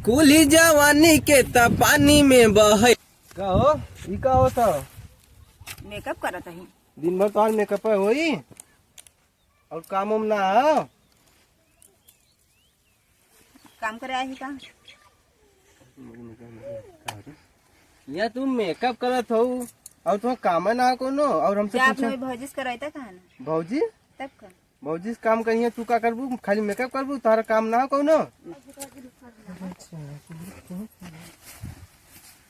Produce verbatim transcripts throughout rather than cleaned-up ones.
कुली जवानी के त पानी में बहे। का हो, ई का होता? मेकअप करत हई। दिन भर तोहार मेकअप होई और काम उम ना हो? काम करे आई ही का? या तू मेकअप करत हो और तू काम ना हो कोनो और हमसे क्या पूछे? आपने भौजी से करवाई था कहा ना? भौजी? तब का? भौजी से काम करिए, तू का करबू? खाली मेकअप करबू, तोहरा काम ना हो कौनो?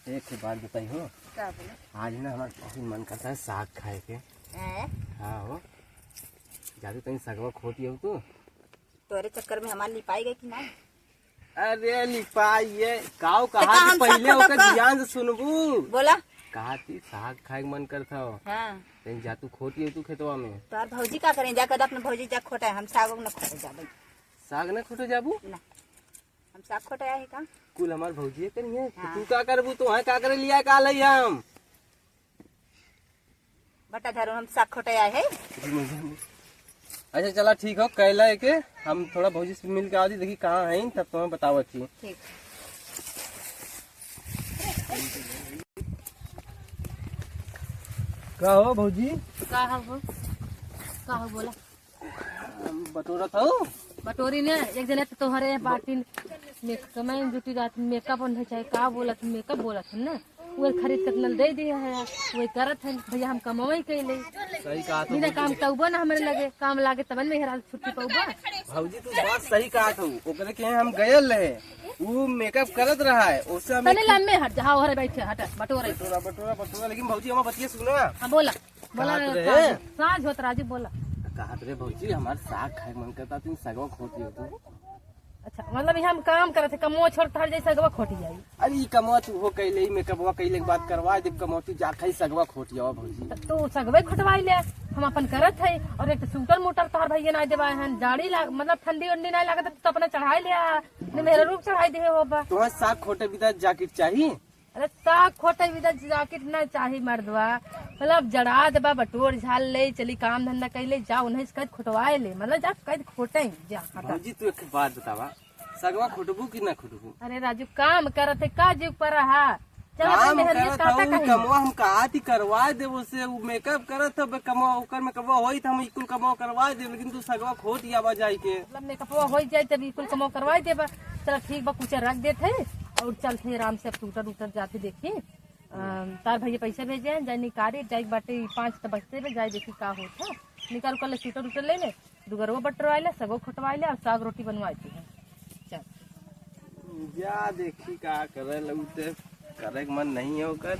एक ठे बात बताई हो। का बोला? आज ना हमार बहुत मन करता है साग खाए के। हैं? हाँ हो, जादू तनी सगवा खोटी हो तू। तोरे चक्कर में हमार लिपाई गई कि ना? अरे लिपाई ये काऊ तो कहा का थी, हम पहले साग खोटब ओकर का? ध्यान से सुनबू। बोला। कहा थी साग खाए के मन करत हो। हाँ। लेकिन जा तू खोटी हो तू खेतवा में। तोहर भौजी का करें, जाकर अपने भौजी जा खोटा है, हम साग न खोटे जाबे। साग न खोटे जाबू? ना, हम साग खोटे आए का? कुल हमार भौजी करिए। हाँ। तू का करबू, तू है का करे लिया का लई हम? बटा धरो हम साग खोटे आए है। अच्छा चला ठीक हो, कैला है के हम थोड़ा भौजी से मिल के आती, देखी कहाँ है तब तुम्हें बतावत थी। ठीक। का हो भौजी? का हो? का हो बोला? हम बटोरत हो? बटोरी ने एक जने तो तोहरे बाटिन में कमाई जुटी रात मेकअप ओन है चाहे का बोलत, मेकअप बोलत है ना। उहे खरीद के नल दे दिए है, उहे करत है भैया, हम कमावे के ले। सही कहा तो बिना भौजी। काम तउबो ना हमरे लगे, काम लागे तबन में हेरा छुट्टी पउबा। भौजी तू बात सही कहा तू, ओकरे के हम गयल रहे, उ मेकअप करत रहा है, ओसे हम तने एक लम्बे हट जा, हाँ, ओहरे बैठे, हट, बटोरे। बटोरा, बटोरा, बटोरा, लेकिन भौजी हमार बतिया सुना। हाँ, बोला, बोला, कहत रहे। राजू, साँझ होत राजू, बोला। कहत रहे भौजी हमार साग खाए के मन करता, तू सगवा खोट लियो तू। अच्छा, मतलब, ये हम काम करत है, कमवा छोड़, तोहर जैसे सगवा खोटी जाई। अरे, ई कमवा तू हो कैले, ई मेकअपवा कैले के बाद करवा दे, कमवा तू जा खाई सगवा खोटी आवा भौजी। त तू सगवे खोटवाई ले, हम अपन करत है, और एक तो सूटर मोटर तोहर भैया ना देवा है, जाड़ी लाग, मतलब, ठंडी उंडी ना लागत, तो अपना चढ़ाई ले आ, नहीं मेरा रूप चढ़ाई दे हो बा। तोहर साग खोटे बिदा जाकिट चाही? अरे, साग खोटे बिदा जाकिट ना चाही मर्दवा, मतलब, जड़ा देबा, बटोर झाल ले, चली काम धंधा कैले, जा, उन्हें से कद खोटवाए ले, मतलब, जा, कद खोटे, जा, हटा। भौजी, तू एक बात बतावा, सगवा खुटबू कि ना खुटबू? अरे राजू, काम करत है, का जीव पर रहा? चल, अपने काम मेहरिया करत काटा हूँ, कहीं। कमवा हम कहा थी करवा देबो से, उ मेकअप करत हवे, कमवा ओकर मेकअपवा होई त हम ई कुल कमवा करवा देब, लेकिन तू सगवा खोट आवा जाई के। मतलब मेकअपवा होई जाई तब ई कुल कमवा करवा देबा। चल ठीक बा, कुछ रख देत है और चलत है आराम से, अब टूटर उटर जाते देखी। अम, तार भैया पैसा भेजे हैं, जाए निकारी, जाए बाटे पाँच त बजते में, जाए देखी का होत है। निकाल कर ले, सूटर उटर ले ले, दुगरवा बटरवाइला, सगो खोटवाइला और साग रोटी बनवाई थी। चल। जा देखी का करे लउते, करे के मन नहीं है ओकर।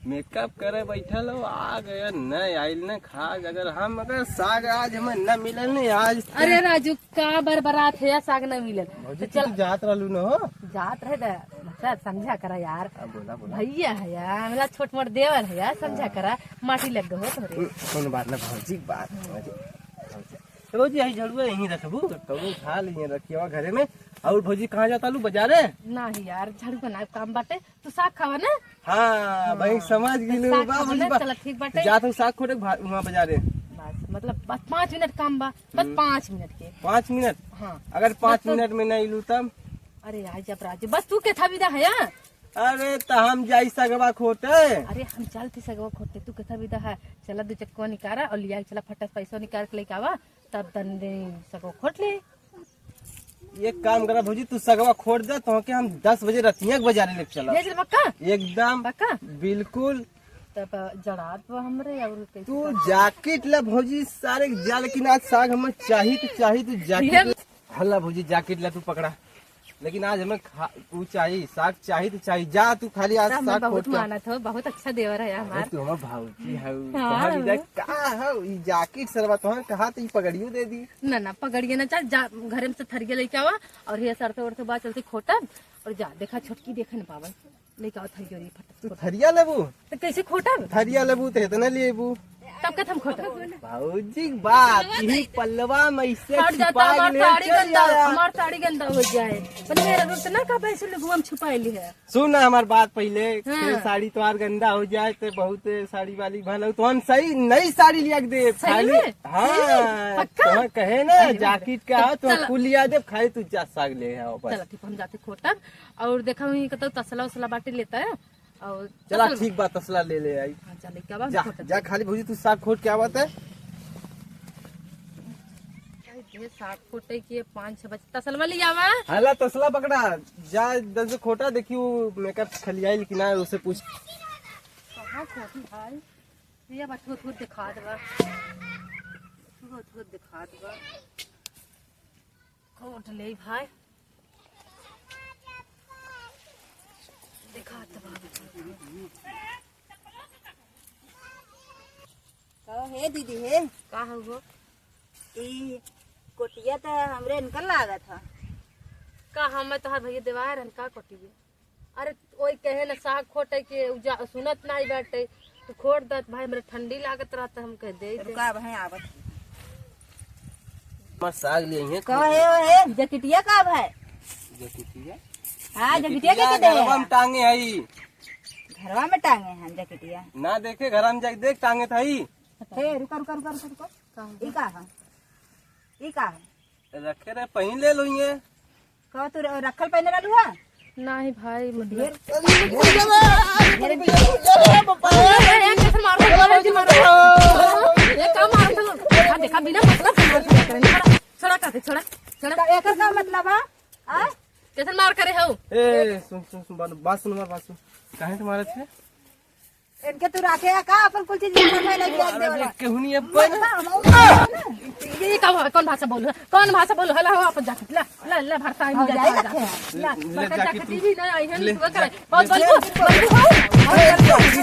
मेकअप करे बैठल हो, आ गया न आइल न खा, अगर हम अगर साग आज हमें न मिलल नहीं आज। अरे राजू, का बरबरात है, साग न मिलल। भौजी, तो चल। तू जात रहलू न हो? जात रहे त, मतलब, समझा करा यार। हाँ, बोला, बोला। भैया है यार, मतलब, छोट मोट देवर है यार, समझा हाँ। करा, माटी लग गो तोरे। हम्म, कोनो बात ना भौजी, बात भौजी। तो भौजी, यही झड़ुआ यहीं रखबू? तो कबू उठा लिए रखिए घरे में। और भौजी, कहाँ जाता लू, बाजारे? नाही यार, झाड़ू का ना काम बाटे, तू साग खावा ना? हाँ, हाँ। भाई, समझ तो गेलू, साग बा खावा भौजी, ना, बा। चला, ठीक बाटे। जा तू साग खोटे भा-, वहाँ बाजारे। बस, मतलब, बस पाँच मिनट काम बा, बस हम्म। पाँच मिनट के। पाँच मिनट? हाँ। अगर पाँच बस तो मिनट में नहीं लू तब? अरे, आ जब राजू, बस तू के था विदा है, हाँ? अरे, त हम जाई सगवा खोटे। अरे, हम चलती सगवा खोटे, तू के था विदा है? चला, दो चक्कवा निकारा और लिया, चला, फटाक पैसा निकाल के लेके आवा, तब तन दे सगवा खोट ले। एक काम करा भौजी, तू सगवा खोट दे, तोहके हम दस बजे रतिया के बाजारे लेके चला। ले चल पक्का? एकदम। पक्का? बिल्कुल। तब जड़ात बा हमरे और कैसे तू करते? जाकिट ला भौजी, सारे जा, लेकिन आज साग हमें चाही तो चाही, तू जाकिट ये ला। हल्ला भौजी, जाकिट ला तू पकड़ा, लेकिन आज हमें खा-, तू चाही, साग चाही तो चाही, जा तू खाली आज सब मैं साग बहुत खोट के। मानत हो, बहुत अच्छा देवर है अरे हमार। तू हमार भौजी हऊ, हाँ, तोहार हाँ। इधर का हऊ, ई जाकिट सरवा तोहर कहा तो ई पगड़ियो दे दी। ना, ना, पगड़िए ना, चल जा, घरे में से थरिया लेके आवा और ये सरसों वरसों बा चलती खोटब और जा, देखा छोटकी देखे न पावे, लेके आओ थरिया रे फट तू से। थरिया लेबू? तो कैसे खोटब? थरिया लेबू तो इतना लेबू। तब कथम खोटा। भौजी के बात, यही पल्लवा में इससे हट जाता, छिपा हमार ले साड़ी चल गंदा, जाया। हमार साड़ी गंदा हो जाए। पर मेरा रूप ना का पैसे लोगों हम छुपाए ली है। सुन ना हमार बात पहिले, हाँ। फिर साड़ी तोहार गंदा हो जाए तो बहुत साड़ी वाली भला तो हम सही नई साड़ी लिया के दे। सही खाली में? हाँ, सही में? पक्का? तुम्हें कहे ना अरे वाह। जैकेट का हो, तो चला। कुल लिया दे, खाली तू जा साग ले आओ बस। चला ठीक, हम जाते खोटा। और देखा वहीं कतो तसला उसला बाटे लेता है। और चला तसल ठीक बा, तसला ले ले आई। हाँ, चल, क्या बा? जा, खोटा जा, दे। खाली भौजी तू साग खोट के आवत है। अरे, ढेर साग खोटे के पाँच छह बजे तसलवा ले आवा। हाला तसला पकड़ा, जा दस खोटा देखी वो मेकअप खलियाइल कि ना, उसे पूछ। कहाँ खोटी भाई? ये बा, थोड़, थोड़ दिखा देबा। थोड़, थोड़ दिखा देबा। खोट ले भाई। दिखा देबा। कहो, हे दीदी, हे। का हो गो? ई कोटिया त हमरे इनकर लागत ह। का हम तोहार भैया देवार हन का कोटिया? अरे, ओई कहे न साग खोटे के, उ जा, सुनत नाई बाटे। तू खोट दत भाई, हमरे ठंडी लागत रहत, हम कह दे दे। रुका, अब हैं आवत। हमार साग लिए हैं। कहो, हे, ओ, हे, जकिटिया का भाई? जकिटिया? हाँ, जकिटिया जकिटिया के दे घरवा में। टांगे हई। घरवा में टांगे हैं जकिटिया। ना देखे, घरवा में जाके देख, टांगे थाई। हे, रुका, रुका, रुका, रुका, रुका। का हो? ई का है? ई का है? रखे रहे, पहिन ले लो ये। का तू र-, रखल पहिने रहलू है? नाही भाई, मतलब। ढेर, ढेर, ए, ए, कैसे मारो, मारो, जी, मारो। ए, का मारो, चलो। हाँ, देखा, बिना मतलब से मारो, छोड़ा, छोड़ा, काटे, छोड़ा, छोड़ा। का एकर का मतलब है? आ? कैसे मार करे हो? ए, सुन, सुन, सुन, बात, बात सुन, हमार बात सुन। काहे से मारत है? इनके तू राखे है का? अपन कुल चीज लेकर मैं नहीं जान देवला। अरे, केहू नहीं अपन। मतलब, हम लोग ना। ये का हुआ? कौन भाषा बोलू? कौन भाषा बोलू? हला हो, अपन जाके ला, ला, ला, भरता ही नहीं जाके जाता। ला, ले, भरता जाके जाके तू। टीवी ना आई है, ले, तू करे। ले, बहुत ले, बोलू, ले, बोलू, ले,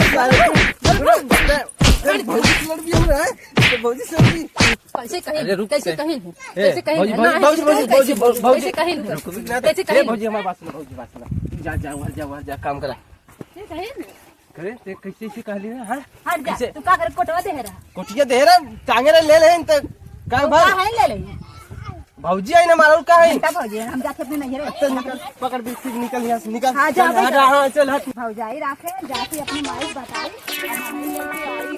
बोलू, ले, बोलू। ले, ले, भौजी से लड़ भी हो रहा है, तो भौजी से लड़ भी। कैसे कहीं? अरे, रुक, कैसे ए, कहीं? ए, कैसे कहीं? भौजी, ना, भौजी, कैसे भौजी, कहीं? भौजी, भौजी, कैसे कहीं? रुक, रुक, ना, कैसे ए, कहीं? भौजी, हमारी बात सुनो, भौजी, बात सुनो। जा, जा, वहाँ जा, वहाँ जा, काम करा। कैसे कहीं? करे, ते कैसे, कैसे कहली ना, हाँ? हट जा, कैसे? तू का करे, कोटवा दे रहा? कोटिया दे रहा, टांगे रहे, ले ले, तो का तो भाई? का है, ले ले। भौजी आई ना, मारो, का है? बेटा भौजी, हम जाके अपने नैहरे। चल, निकल, पकड़, बिस्किट, निकल यहाँ से, निकल। हाँ, जा, चल, भाई, हाँ, जा। हाँ, चल, हट। भौजाई राखे, जाके अपने माई बताई, हम लेके आई।